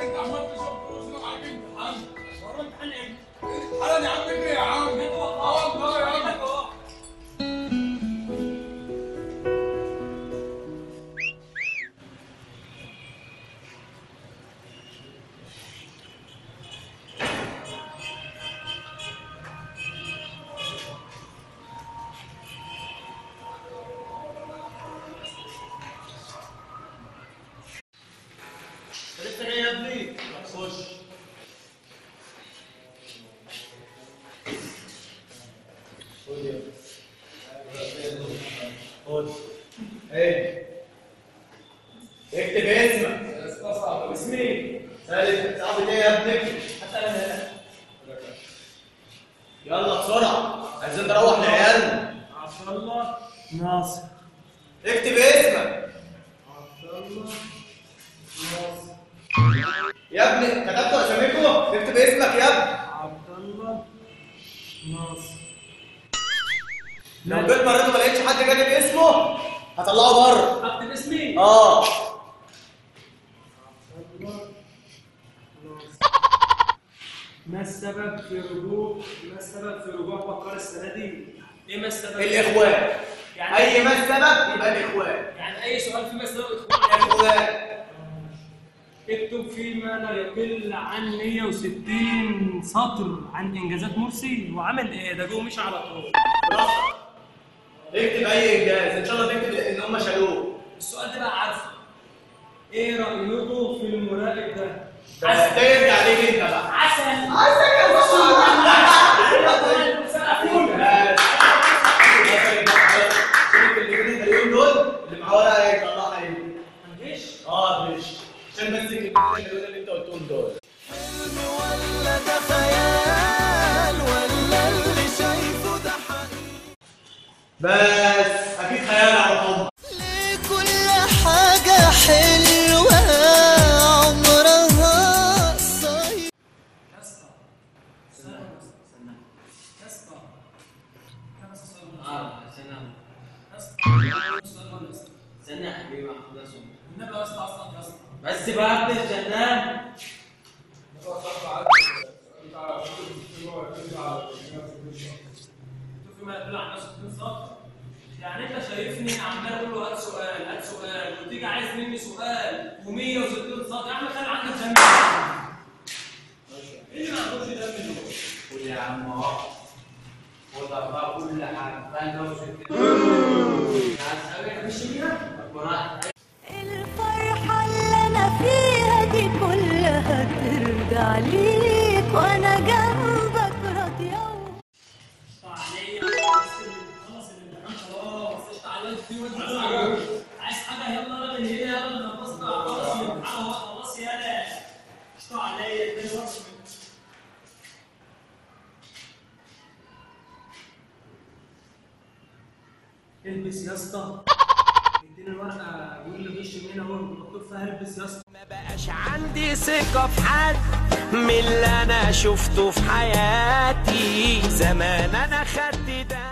انت عمال تشرب فلوس معاك امتحان. ورا امتحان ايه؟ امتحان يا عم اجري يا عم. اه والله يا عم. لسه جاي يا ابني؟ خش. خد يا ابني. خد. ايه؟ اكتب اسمك. صعب. اسمي سالم. صعب ايه يا ابني؟ حتى انا هنا. يلا بسرعة، عايزين نروح لعيالنا. عبد الله ناصر. اكتب اسمك. عبد الله ناصر. يا ابني كتبتوا اساميكم؟ اكتب اسمك يا ابني. عبد الله ناصر. لو جيت مريت وما لقيتش حد كاتب اسمه هطلعه بره. اكتب اسمي؟ اه. عبد الله ناصر. ما السبب في رجوع بكار السنة دي؟ ايه ما السبب؟ الاخوان. يعني اي ما السبب يبقى الاخوان. يعني اي سؤال في ما السبب الاخوان. الاخوان. اكتب فيما لا يقل عن 160 سطر عن انجازات مرسي وعمل ايه؟ ده جوه مش على طول. براحتك. اكتب اي انجاز، ان شاء الله تكتب ان هم شالوه. السؤال ده بقى عارفه. ايه رايكم في المراقب ده؟ بس ده يرجع ليك انت بقى. عسل. عسل يا صاحبي. شايف اللي دول اللي معاه ورقة يطلعها ايه؟ هنغش؟ اه غش. عشان بس الكلمتين اللي انت قلتهم دول. حلم ولا ده خيال ولا اللي شايفه ده حقيقي؟ بس اكيد خيال على طول. ليه كل حاجة حلوة عمرها قصير؟ يا اسطى استنى استنى يا اسطى. استنى يا اسطى استنى يا حبيبي هخلصهم. النبي يا اسطى اصلا يا اسطى. بس بقى يا ابن الجنان. فيما يدل عن 160 سطر. يعني انت شايفني عمال اقول له هات سؤال هات سؤال وتيجي عايز مني سؤال و160 سطر. يا عم خلي عندك دم. ايه اللي ما عندوش دم دول؟ قول يا عم اهو. خد اربعة كل حاجة. مش بيها؟ الفرحة اللي أنا فيها دي كلها ترجع ليك وأنا جنبك راضية. عليا خلص الامتحان خلاص. قشطة عليا عايز حاجة؟ يلا انا من هنا يلا انا خلصت خلاص الامتحان اهو خلاص يلا. قشطة عليا اداني وقت. البس يا اسطى. اديني الورقة بيقول لي غش من هنا اهو مكتوب فيها البس يا اسطى. ما بقاش عندي ثقة في حد من اللي أنا شفته في حياتي. زمان أنا خدت ده.